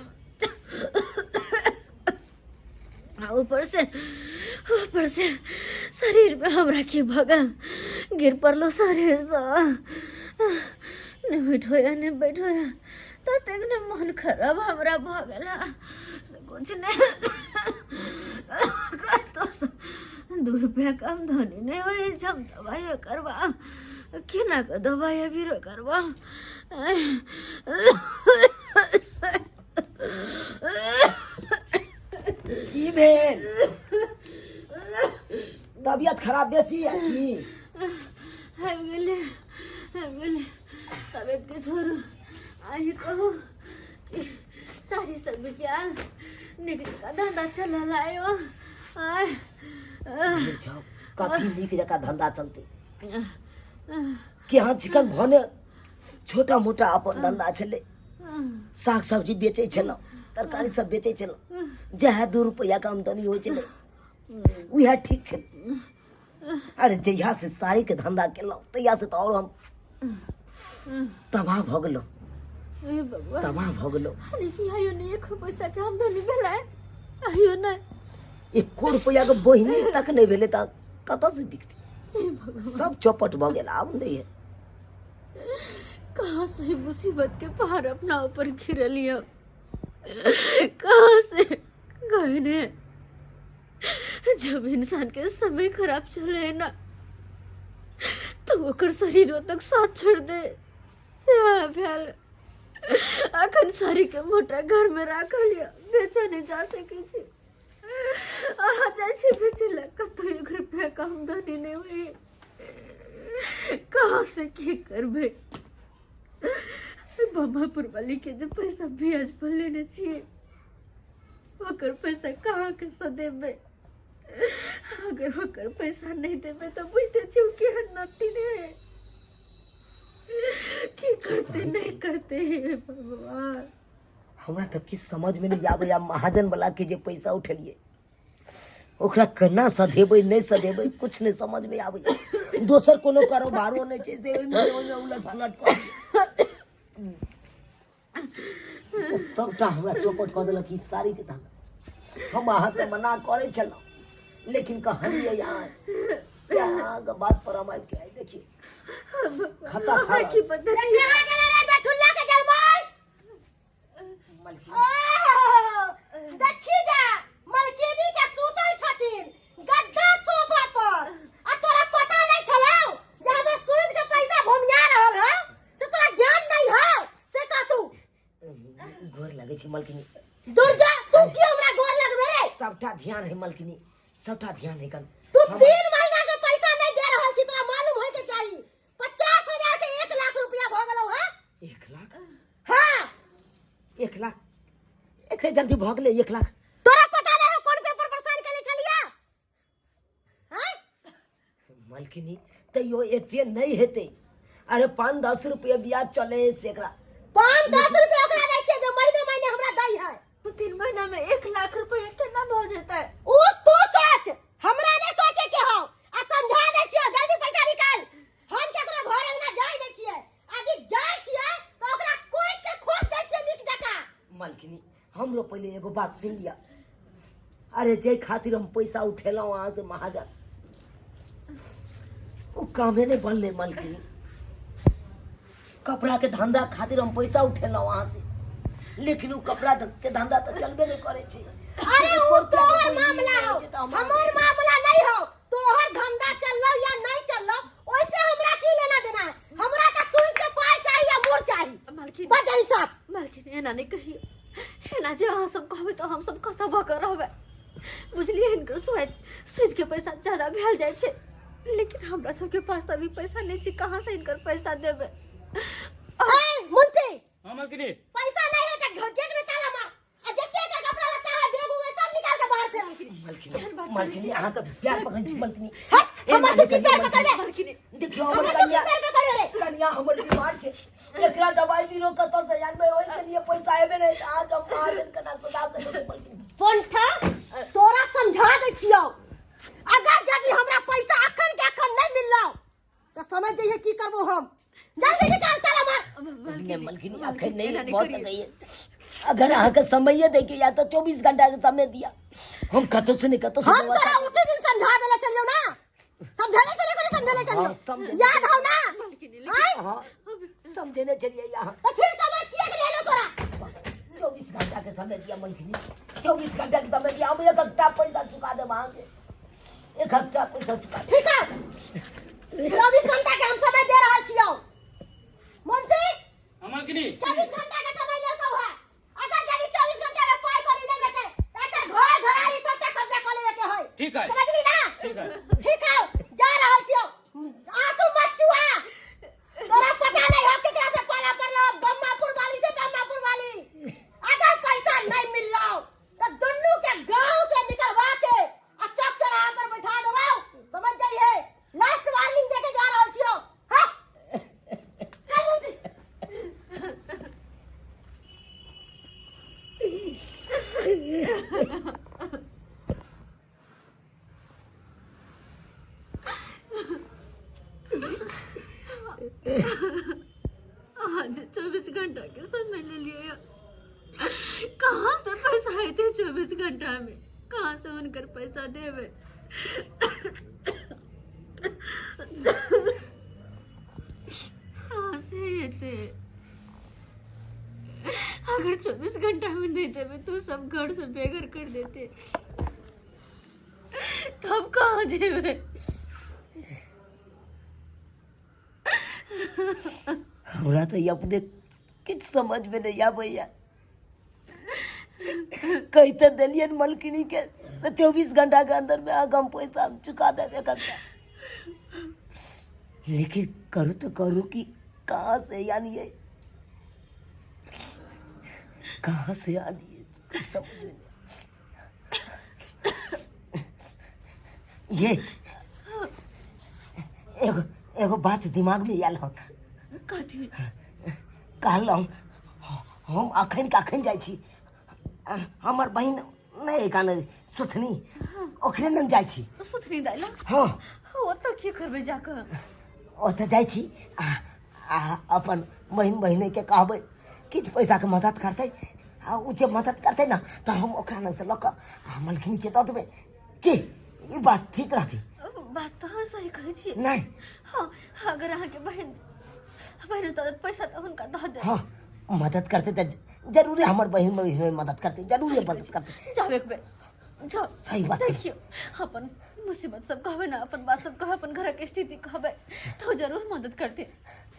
आ ऊपर से शरीर में हमरा की भऽ गेल, गिर पड़लो शरीरसँ, नहि उठि होइए नहि बैठ होइए। ततेक ने मन खराब हमरा भऽ गेल से कुछ नहि। कतौसँ 2 रुपैआ कम धनी नहि होइ छै। हम दबाइयो करबा, केना कऽ दबाइ बीरो करबा? की भेल? तबियत खराब बेसी है की? आबि गेलै, आबि गेलै। तबियत के छोड़ू, अहीं कहू कि साड़ी सब बिकायल, नीक जकाँ धंधा चलल आयो आय? छौ कथी नीक जकाँ धंधा चलतै? केहन चिकन भने छोटा मोटा अपन धंधा छलै, साग सब्जी बेचै छलहुँ, तरकारी सब बेचै छलहुँ, जएह 2 रुपैआके आमदनी होइ छलै उएह ठीक छलै। अरे, जहिया से साड़ीके धंधा केलहुँ तहिया से तऽ आओर हम तबाह भऽ गेलहुँ। हे भगवान। तबाह भऽ गेलहुँ। लेकिन आयो नहि एक पैसा के आमदनी भेलै आयो नहि? एको रुपैआके बहिनी तक नहि भेलै तऽ कतऽसँ बिकतै? हे भगवान। सब चौपट भऽ गेल, आब नहि है। कहाँ से ही मुसीबत के पहाड़ अपना ऊपर गिरल हम, कहाँ से कहे ने। जब इंसान के समय खराब चले है ना तो ओकर शरीरों तक साथ छोड़ दे, से भेल। अखन साड़ी के मोटा घर में राखल यऽ, बेचऽ नहि जा सकै छी। अहाँ जाइ छी बेचै लए, कतौ 1 रुपया के आमदनी नहि होइ। कहाँ से की करबै? बमापुर वाली के जे पैसा ब्याज पर लेने छियै, ओकर पैसा कहाँ के सदेबै? अगर ओकर पैसा नहि देबै तऽ बुझते छियै ओ केहन नटिन है। की करते नहि करते, हे भगवान। हमरा तऽ किछु समझमे नहि आबैया। महाजन वाला के जे पैसा उठेलियै, ओकरा केना सधेबै नहि सधेबै, किछु नहि समझमे आबैया। दोसर कोनो कारोबारो नहि छै से ओहिमे ओहिमे उलट पुलट कऽ दियै। तऽ सबटा हमरा चौपट कऽ देलक ई साड़ीके धंधा। हम अहाँके मना करै छलहुँ, लेकिन कहलियै अहाँ तेँ अहाँके बात पर हम आबि के आइ देखियौ खाता खा हमरा रहल की छी। पता। कहाँ गेलै रे बेठुल्ला के जलमाय? मलकिनी। ओह, देखी जा, मलकिनी के सुतल छथिन गद्दा सोफा पर आ तोरा पता नहीं छलौ जे हमर सूद के पैसा घुमिया रहल है, से तोरा ज्ञान नहीं है, से कह तू। गोर लगै छी मलकिनी। दुर्जा, तू की हमरा गोर लगबे रे? सबटा ध्यान है मलकिनी, सबटा ध्यान है कन। तू 3 महीना से पैसा नहीं दे रहल छी, तोरा मालूम होय के चाही। 50,000 के 1 लाख रुपया भ गेलौ है। 1 लाख? हाँ। 1 लाख? एते जल्दी भऽ गेलै 1 लाख? तोरा पता नहीं हो कोन पेपर पर साइन केने छलिया हैं? मलकिनी, तैयो एते नहि हेतै। अरे, 5-10 रुपया ब्याज चले है से एकरा। 5-10 रुपया ओकरा दै मालकिनी हमरो पहिले एगो बात सुनि लिअ। अरे जाहि खातिर हम पैसा उठेलहुँ अहाँ से महाजन, ओ कामे नहि बनलै मालकिनी। कपड़ा के धंधा खातिर हम पैसा उठेलहुँ अहाँ से, लेकिन ओ कपड़ा के धंधा तऽ चलबे नहि करै छै। अरे ओ तोहर मामला हो, हमर मामला नहीं हो। तोहर धंधा चललो या नहीं चललो ओइसे हमरा की लेना देना है। हमरा त सूद के पाई चाहिए या मोर चाहिए। मालकिन बस जरी साहब। मालकिन एना नहीं कहियो, एना जे अहाँ सब कहबै तऽ हम सब कतऽ भऽ कऽ रहबै बुझलियै। हिनकर सूद सूद के पैसा ज्यादा भेल जाइ छै, लेकिन हमरा सबके पास तऽ अभी पैसा नहि छै, कहाँ से हिनकर पैसा देबै? ए मुंशी। हाँ मालकिनी। पैसा नहीं है त गेट में ताला मार, आ जते एकर कपड़ा लत्ता है बैग उग सब निकाल के बाहर फेंक। मालकिनी मालकिनी अहाँ के प्यार पकड़ै छी मालकिनी। हट, हमर तू की पैर पकड़बे? मालकिनी देखियौ हमर हमर तू की कनिया पैर पकड़बे रे? कनिया हमर बीमार छै, एकरा दवाई दिनो कतऽ से आनबै? ओहि के लिए पैसा हेबे नहि, अहाँ के हम महाजन केना सदा सकै छी मालकिनी? पंठा तोरा समझा दै छियौ, अगर यदि हमरा पैसा अखन के अखन नहीं मिललौ तो समझ जइहे की करबो हम। जल्दी निकाल ताला मार। नहीं मालकिनी अखन नहीं भऽ सकैए। अगर अहाँके समये दैके या तऽ 24 घंटा के समय दिया, हम कतौ से नहीं कतौ से हम व्यवस्था तोरा उसी दिन समझा देले चलियो ना, समझेले चलियो कि नहीं समझेले चलियो? हाँ, समझेले। याद हो ना? आय? हाँ समझेने चलिए यहाँ। तो फिर समझ किया कि नहीं तोरा? 24 घंटा के समय दिया मालकिनी, 24 घंटा के समय दिया, हम एक हफ्ता पैसा चुका देब अहाँके, एक हफ्ता पैसा चुका देब। ठीक है, 24 घंटा के हम समय दे रहल छियौ मुंशी। हाँ मालकिनी। 24 घंटा के समय लेलकौ है, अगर यदि 24 घंटा में पाई कौड़ी नहीं देते त एकर घर घरारी सबटा कब्जा कऽ लेबे के है। ठीक है। समझली ना? ठीक है। ठीक है, जा रहल छियौ, आंसू मत चुआ। तोरा पता नहीं हो केकरा से पाला पड़लो, बम्मापुर वाली छै, बम्मापुर वाली। अगर पैसा नहीं मिललो तो दुन्नू के गांव से निकलवा के आ चौक चौराहा पर बैठा देबौ, समझ जाइए। लास्ट वार्निंग दे के जा रहल छियौ। हां चल मुंशी। अहाँ जे 24 घंटा के समय लेलियै, कहाँ से पैसा हेतै? 24 घंटा में कहाँ से हुनकर पैसा देबै? कहाँ से हेतै? अगर 24 घंटा में नहीं देबै तो सब घर से बेघर कर देते, तब कहाँ जेबै? हमरा तऽ ई अपने किछु समझमे नहि आबैया। कहि तऽ देलियनि मलकिनीके तऽ 24 घंटाके अन्दरमे अहाँके हम पैसा हम चुका देब एक हफ्ता, लेकिन करू तऽ करू कि कहाँ से आनिए, कहाँ से आनिए, कुछ समझ में नहीं। ये एगो एगो बात दिमाग में आयल हन। कथी? कहलहुँ हम अखन के अखन जाइ छी, हमर बहिन नहि कान सुथनी, ओकरे लग जाइ छी। सुथनी दाइ लग? हाँ। ओतऽ की करबै जाकऽ? ओतऽ जाइ छी आ आ अपन बहिन बहिनके कहबै किछु पैसाके मदद करतै, आ ओ जे मदद करतै ने तऽ हम ओकरा लगसँ लऽ कऽ आ मलकिनीके दऽ देबै। की ई बात ठीक रहतै? बात तऽ अहाँ सही कहै छियै। नहि हाँ, अगर अहाँके बहिन बहिन दऽ देत पैसा तऽ हुनका दऽ देब। हाँ मदद करतै तऽ जरूरे, हमर बहिन बहिन मदद करतै, जरूरे मदद करतै। जाउ एक बेर जाउ। सही बात। देखियौ अपन मुसीबत सब कहबै ने, अपन बात सब कहबै, अपन घरक स्थिति कहबै तऽ ओ जरूर मदद करतै।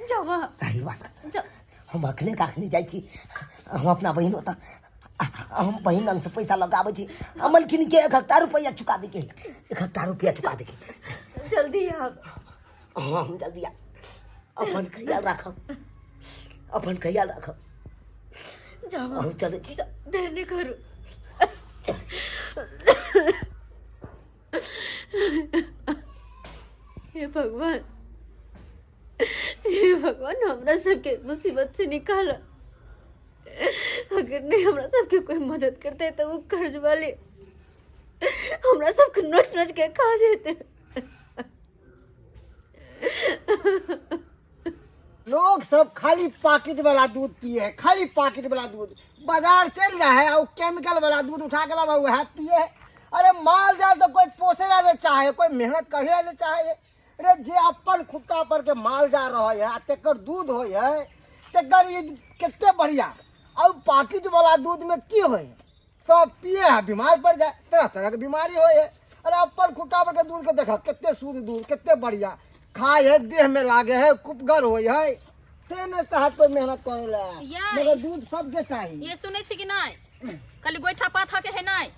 जाउ अहाँ। सही बात। जाउ। हम अखने के अखने जाइ छी, हम अपना बहिन ओतऽ, हम बहिन लग से पैसा लऽ के आबै छी आ मलकिनी के एक हफ्ता रुपैआ चुका दैके, एक हफ्ता रुपैआ चुका दैके। जल्दी आब। हाँ हम जल्दी आ। अपन ख्याल राखब, अपन ख्याल राखब। जाउ। हम चलै छी। देर नहि करू। हे भगवान, हे भगवान, हमरा सबके मुसीबत से निकाल। अगर नहीं हमरा सबके कोई मदद करते तो वो कर्ज वाले हमरा सबके नोच नोच के खा जेते। लोग सब खाली पाकिट वाला दूध पिए है, खाली पाकिट वाला दूध। बाजार चल रहा है और केमिकल वाला दूध उठा के लावा वह पिए है। अरे माल जाल तो कोई पोसे ला नहीं चाहे, कोई मेहनत करे ला नहीं चाहे। अरे जे अपन खुट्टा पर के माल जा रहा है आ तेकर दूध होय है तेकर ई कते बढ़िया। और पाकिट वाला दूध में की होय है, सब पिए है बीमार पड़ जाए, तरह तरह के बीमारी होय है। अरे अपन खुट्टा पर के दूध के देखा कते शुद्ध दूध, कते बढ़िया खाए है, देह में लागे है, कुपगर होय है। से नहीं चाहत कोई मेहनत करे ला, यार। मगर दूध सबके चाहिए। ये सुनै छी कि नहीं खाली गोइठा पाथा के है नहीं?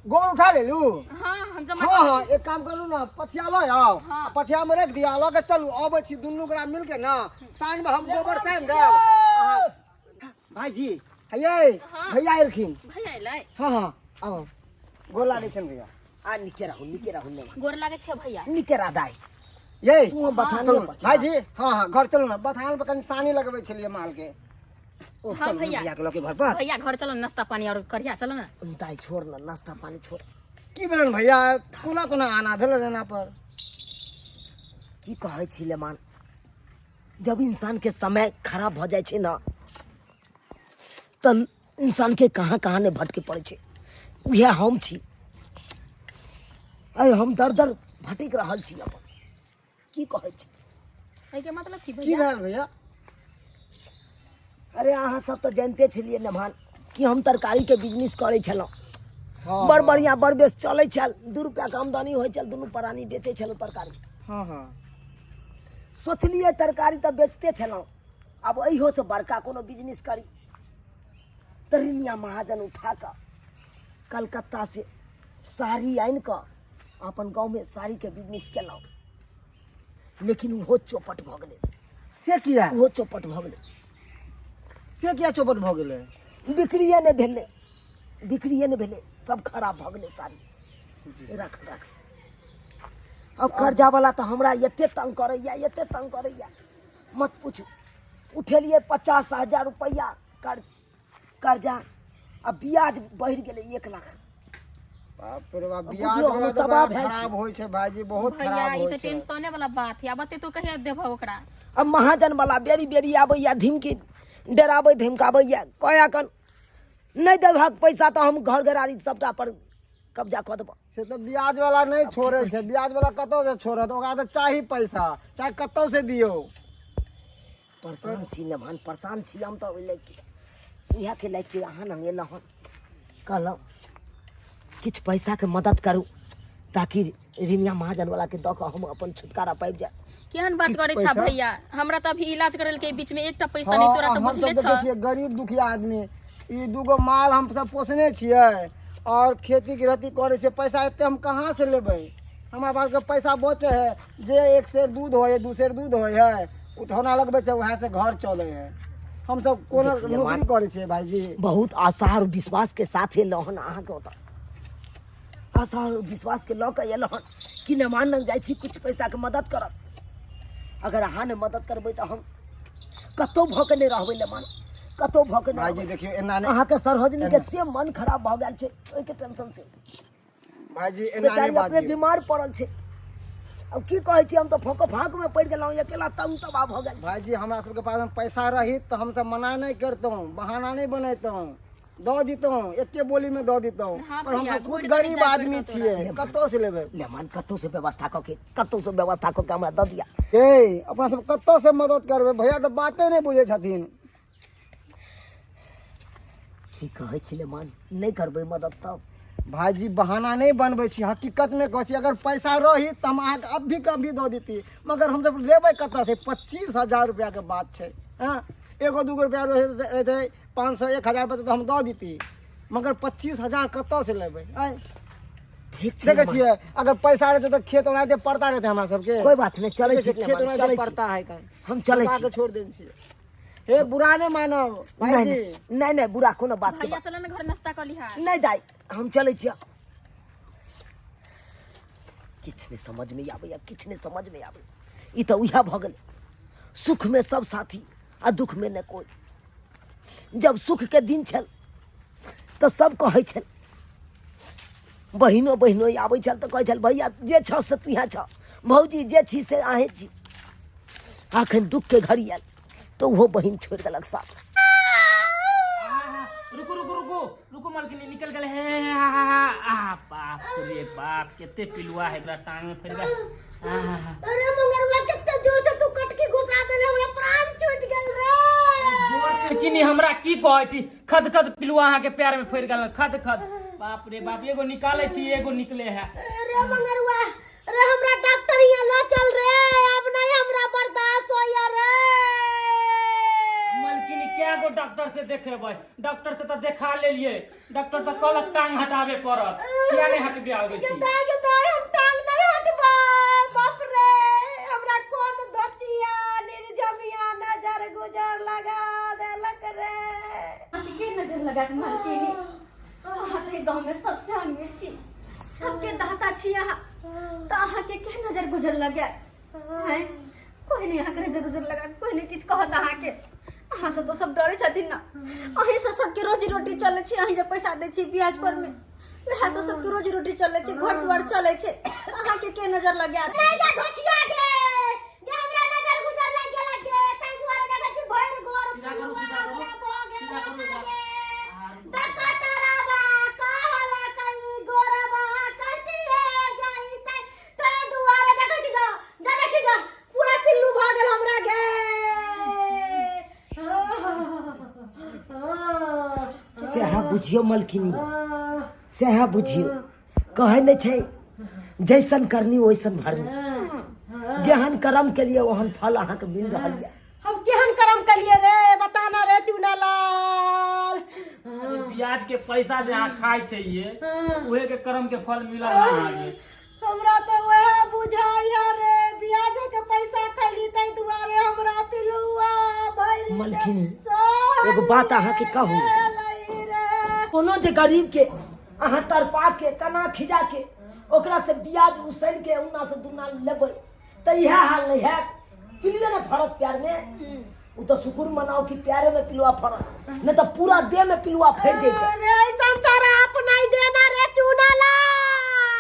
गोबर उठा ले लू। हाँ हम जमा हाँ हाँ एक काम करू ना, पथिया लऽ आउ। हाँ। पथिया में रख दिया, लऽ के चलू, अबै छी दुनू गोरा मिल के ना साँझ में हम गोबर सानि देब। अहाँ- भाईजी हैये भैया एलखिन। भैया एलै? हाँ हाँ आउ, गोर लागै छनि भैया। आ नीचे रहू, नीचे रहू ने। गोर लागै छै भैया। नीचे रह दाई। ये तू बथान चलू पर चला। भाईजी। हाँ हाँ घर चलू ना, बथान पर कनी सानी लगबै छलियै माल के। ओ हाँ, चलू ना भैया। भैया के लऽ के घर पर। भैया घर चलो, नाश्ता पानी और करिया चलो ना। दाई छोड़ ना, नाश्ता पानी छोड़। की भेलन भैया, कोना कोना आना भेलन एना पर? की कहै छी लेमान, जब इंसान के समय खराब भऽ जाइ छै ना तऽ इंसान के कहाँ कहाँ नहि भटके पड़ै छै। उएह हम छी, आइ हम दर दर भटकि रहल छी अपन। की कहै छी एहिके मतलब की की भैया? भेल भैया? अरे अहाँ सब तऽ जानिते छलियै नभान कि हम तरकारीके बिजनेस करै छलहुँ। हाँ, बड़ बढ़िआँ, बड़ बेस चलै छल, 2 रुपैआके आमदनी होइ छल, दुनू प्राणी बेचै छलहुँ तरकारी। हाँ हाँ सोचलियै तरकारी तऽ बेचते छलहुँ, आब एहियोसँ बड़का कोनो बिजनेस करी। तऽ रिनिया महाजन उठा कऽ कलकत्ता से साड़ी आनि कऽ अपन गाँवमे साड़ीके बिजनेस केलहुँ, लेकिन ओहो चौपट भऽ गेलै। से किया? ओहो चौपट भऽ गेलै। से किया चौपट भऽ गेलै? बिक्रिए नहि भेलै, बिक्रिए नहि भेलै, सब खराब भऽ गेलै साड़ी। रख रख। अब कर्जा वाला तऽ हमरा एते तंग करैया, एते तंग करैया मत पूछू। उठेलियै 50,000 रुपैआ कर्जा, आ ब्याज बढ़ि गेलै 1 लाख। बाप रे बाप, बुझियौ, ब्याज हम वाला तऽ तबाह बड़ा भेल छी। खराब होइ छै भाईजी, बहुत भैया खराब ई होइ तऽ छै। टेंशने वाला बात है, आब एते तू कहिया देबह ओकरा? अब महाजन वाला बेरी बेरी आबैया, धमकी डराबै धमकाबैया, कहया कन नहि देबहक पैसा तऽ हम घर घरारी सबटा पर कब्जा कऽ देबह। से तऽ ब्याज वाला नहि छोड़ै छै, ब्याज वाला कतौ से छोड़त, ओकरा तऽ चाही पैसा, चाहे कतौ से दियौ। परेशान छी नभान, परेशान छी हम तऽ ओहि लए, इएहके लए के अहाँ लग एलहुँ हन, कहलहुँ किछु पैसाके मदद करू ताकि रिनिया महाजन वाला के दऽ कऽ हम अपन छुटकारा पाबि जाय। केहन बात किछु करै छा पैसा? भैया, हमरा तऽ अभी इलाज करै के बीच में एकटा पैसा नहीं, तोरा हाँ तऽ हम बुझले सब देखै छ। छियै गरीब दुखिया आदमी, ई दूगो माल हम सब पोसने छियै और खेती गृहस्थी करै छियै, पैसा एते हम कहाँ से लेबै? हमरा पास के पैसा बचे है जे 1 सेर दूध होइ है, 2 सेर दूध होइ है, उठौना लगबै छै, वएह से घर चलै है। हम सब कोनो देखिए, नौकरी करै छियै भाईजी। बहुत आशा और विश्वास के साथ एलहुँ हन अहाँके ओतऽ, आशा और विश्वास के लऽ कऽ एलहुँ हन कि नमान लग जाइ छी किछु पैसाके मदद करब। अगर अहाँ नहि मदद करबै तऽ हम कतहु भऽ के नहि रहबै लेमान, कतहु भऽ के नहि भाईजी रहबै। देखियौ एना नहि अहाँके सरोजनी के से मन खराब भऽ गेल छै ओहिके टेंशन से। भाईजी एना नहि बेचारी अपने बाजियौ। बीमार पड़ल छै। अब की कहै छी, हम तऽ फोको फाँक में पड़ि गेलहुँ, अकेला तंग तबाह भऽ गेल छी। भाईजी हमरा सबके पास में पैसा रही तऽ हमसब मना नहि करितहुँ, बहाना नहि बनैतहुँ, दऽ दितहुँ, एके बोली में दऽ दितहुँ। हाँ पर भैया, हमसब खुद घुरि कऽ गरीब जाय आदमी पड़तौ तोरा। छियै, कतऽ से लेबै? मेहमान कतहु से व्यवस्था कऽ के, कतहु से व्यवस्था कऽ के हमरा दऽ दिअ। ए अपना सब कतऽ से मदद करबै? भैया तऽ बाते नहि बुझै छथिन। की कहै छी लेमान, नहि करबै मदद तब? भाईजी बहाना नहि बनबै छी, हकीकत में कहै छी, अगर पैसा रही तऽ हम अहाँके अभी के अभी दऽ देती, मगर हमसब लेबै कतऽ से? 25,000 रुपया के बात छै। हँ एगो दूगो रुपया रहितै, 500 1000 रुपया तऽ हम दऽ देती, मगर 25,000 कतऽ से लेबै? आँय ठीक छै देखै लेमान। छियै, अगर पैसा रहतै तऽ खेत ओनाहिते पड़ता रहतै हमरा सबके। कोइ बात नहि, चलै देखै छी छियै, खेत लेमान, ओनाहिते चलै छी। पड़ता है कन। हम चलै पका छी। के छोड़ देने छियै। हे बुरा नहि मानब नहि भाईजी। नहि नहि, बुरा कोनो बात के भैया बात चल ना घर नाश्ता कऽ लिहा। नहि दाइ, हम चलै छियै। किछु नहि समझमे आबैया, किछु नहि समझमे आबैया। ई तऽ उएह भऽ गेलै, सुखमे सब साथी आ दुखमे नहि कोइ। जब सुखके दिन छल तऽ सब कहै छल, बहिनो बहिनो आबै छल तऽ कहै छल भैया जे छह से तुहे छह, भौजी जे छी से अहें छी। अखन दुख के घड़ी आयल तऽ ओहो बहिन छोड़ि देलक साथ। रुकू रुकू रुकू रुकू मालकिनी निकल गेल हे हे, हा, हा, हा, आ बाप रे बाप केते पिलुआ है एकरा टांग में फरि गेल। अरे मंगरुआ कते जोर से तू कटकी घुसा देले, हमरा प्राण छूट गेल रे। मालकिनी हमरा की कहै छी, खद खद पिलुआ अहाँ के पैर में फरि गेल, खद खद। बाप रे बाप, एगो निकालै छी एगो निकले है। अरे मंगरुआ रे, हमरा डॉक्टर यहाँ ल चल रे, अब नहीं हमरा बर्दाश्त होया रे। मालकिनी क्या गो डॉक्टर से देखेबै? डॉक्टर से तऽ देखा लेलियै, डॉक्टर तऽ कहलक टांग हटाबे पड़त, किया नहि हटबे आबै छी? दाई के दाई, हम टांग नहीं हटबै। बाप रे, हमरा कोन धोतिया निर्जमिया नजर गुजर लगा देलक रे। के नजर लगा दे मालकिनी? अहाँ तऽ गाँव में सबसे अमीर छी, सबके दाता छी अहाँ, तऽ अहाँके के नजर गुजर लगे हैं? कोई नहीं अहाँके नजर गुजर लगा, कोई नहीं किछु कहत अहाँके। अहाँ से तऽ सब डरे छथिन ना, अहीं से सबके रोजी रोटी चलै छै। अहीं जे पैसा दै छी ब्याज पर में, वएह से सबके रोजी रोटी चलै छै, घर दुआर चलै छै। अहाँके के नजर लगा? नहीं गे घोचिया गे, गे हमरा नजर गुजर लग गेल गे, ताहि दुआरे देखै छी भरि गोर सीधा करू, सीधा करू, हमरा भऽ गेल। सीधा करू, गे सीधा। डकटरबा कहलकै गोरबा कटिए जइतै, ताहि दुआरे देखै छी जा जा देखी जा, पूरा पिल्लू भऽ गेल हमरा गे। सएह बुझियौ मलकिनी, सएह बुझियौ। कहै नहि छै, जैसन करनी वैसन भरनी। जेहन कर्म के लिए ओहन फल अहाँके मिल रहल यऽ। हम केहन कर्म केलिए रे, बताना रे चुनालाल। ब्याज के पैसा जे अहाँ खाइ छै, ये उहे के कर्म के फल मिलल अहाँके। हमरा तऽ वएह बुझाइ है रे, ब्याजे के पैसा खैली ताहि दुआरे हमरा पिलुआ भरि मलकिनी, एगो बात अहाँके कहू। रे। कोनो जे गरीब के अहाँ तड़पा के कना खिजा के ओकरा से ब्याज उसैल के उन्ना से दुन्ना लेबै तऽ इएह हाल नहि हैत? पिलुए ने फड़त प्यार में। उ तऽ शुक्र मनाओ कि प्यारे में पिलुआ फड़त, नहीं तऽ पूरा देह में पिलुआ फैल जैते। अरे ऐसा शराब नहीं देना रे चुनालाल,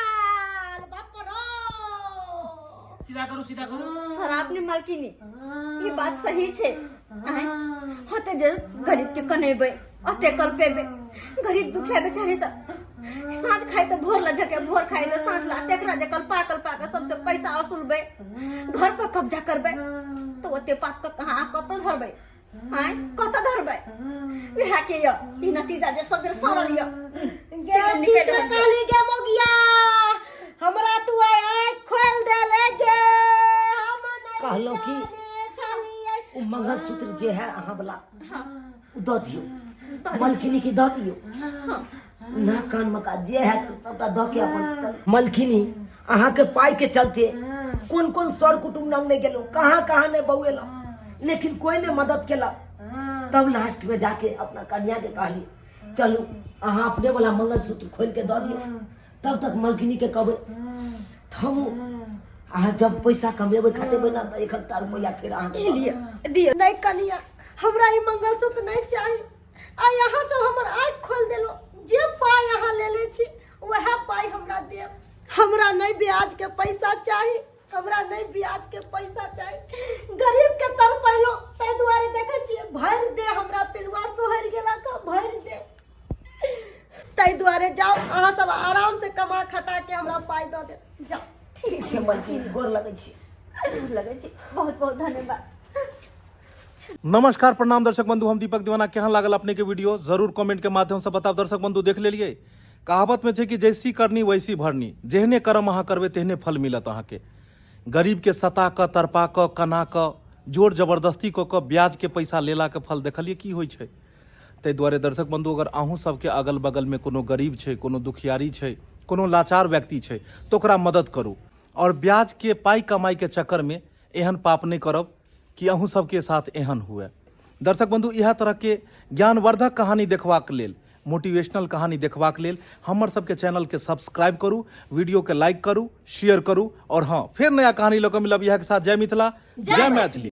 बाप रो। सीधा करू, सीधा करू। शराब ने मालकिनी, ई बात सही छै। आँय, होते जे गरीब के कनेबै, ओते कल्पेबै। गरीब दुखिया बेचारे सब साँझ खाइ तऽ भोर ला झके, भोर खाइ तऽ साँझ ला, तेकरा जे कल्पा कल्पा के सबसे पैसा वसूलबै, घर पर कब्जा करबै, तऽ ओते पाप के कहाँ कतऽ धरबै? आँय, कतऽ धरबै? वएह के य ई नतीजा जे सब दिन सड़ल य। गे ठीक कहली गे मोगिया, हमरा तू आइ आँखि खोलि देले गे। हम नहि कहलहुँ कि जाने छलियै। ओ मंगलसूत्र जे है अहाँ वाला, ओ दऽ दियौ मलकिनी के, दऽ दियौ ना। कान मका जे है सबटा दऽ के अपन चल। मलकिनी, अहाँके पाइ के चलते कोन कोन सर कुटुम्ब लग नहि गेलहुँ, कहाँ कहाँ नहि बौएलहुँ, लेकिन कोई नहि मदद केलक। तब लास्ट में जाके अपना कन्या के कहली, चलू अहाँ अपने वाला मंगलसूत्र खोलि के दऽ दियौ। तब तक मलकिनी के कहबै हम, अहाँ जब पैसा कमेबै खटेबै ना तऽ एक एकटा रुपैआ फेर अहाँके दऽ देब। दियौ। नहीं कनिया, हमरा ई मंगलसूत्र नहीं चाही। आ यहाँ सब हमर आँखि खोलि देलहुँ। जे पाइ अहाँ लेले छी वएह पाइ हमरा देब। हमरा नहीं ब्याज के पैसा चाही, हमरा नहीं ब्याज के पैसा चाही। गरीब के तर पैलो ताहि दुआरे देखै छियै भरि दे हमरा पिलुआ सोहरि गेलक हँ, भरि दे। ताहि दुआरे जाउ अहाँ सब आराम से कमा खटा के हमरा पाइ दऽ देब, जाउ। ठीक छै मलकिनी, गोर लगै छी। लगै छी, बहुत बहुत धन्यवाद। नमस्कार, प्रणाम दर्शक बंधु, हम दीपक दीवाना। केहन लागल अपने के वीडियो जरूर कमेंट के माध्यम से बताओ। दर्शक बंधु, देख लेलिए, कहावत में छै कि जैसी करनी वैसी भरनी। जेहने कर्म अहाँ करबै तेहने फल मिलत अहाँके। गरीब के सता कऽ, तड़पा कऽ, कना कऽ, जोर जबरदस्ती कऽ कऽ ब्याज के पैसा लेला के फल देखलिए की होइ छै। ताहि दुआरे दर्शक बंधु, अगर अहूँ सबके अगल बगल में कोनो गरीब छै, कोनो दुखियारी छै, कोनो लाचार व्यक्ति छै, तऽ ओकरा मदद करू और ब्याज के पाइ कमाई के चक्कर में एहन पाप नहि करब कि अहूँ सबके साथ एहन हुए। दर्शक बंधु, इएह तरह के ज्ञानवर्धक कहानी देखबाक लेल, मोटिवेशनल कहानी देखबाक लेल हमर सबके चैनल के सब्सक्राइब करू, वीडियो के लाइक करू, शेयर करू और हाँ, फेर नया कहानी लऽ कऽ मिलब। इएह के साथ जय मिथिला, जय मैथिली।